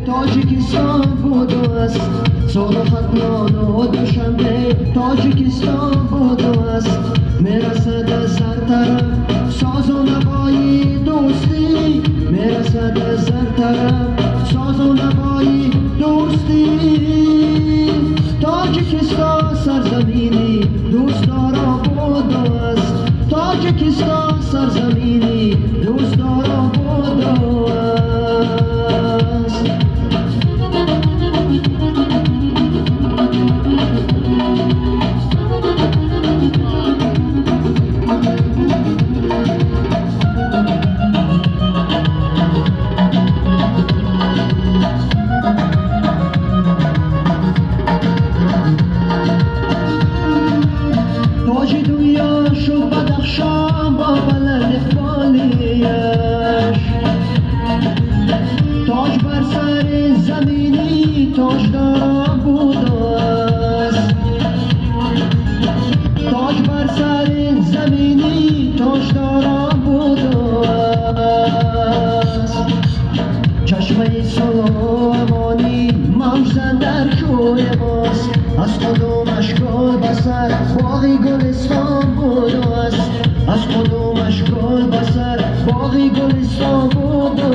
Тоҷикистон буду аст, соли Хатлону Душанбе. Тоҷикистон буду аст, мерасад аз ҳар тараф созу навои дӯстӣ, мерасад аз ҳар тараф созу навои дӯстӣ. Тоҷикистон сарзамини дӯстдоро буду аст, Тоҷикистон сарзамини дӯстдоро буду аст. Тоҷи дунё шуд Бадахшон бо баланд иқболияш, тоҷ бар сари заминӣ тоҷдоро буду аст, тоҷ бар сари заминӣ тоҷдоро буду аст. Чашмаи сулҳу амонӣ мавҷзан дар кӯи мост, аз қудумаш гул ба сар боғи гулистон буду аст, аз қудумаш гул ба сар боғи гулистон буду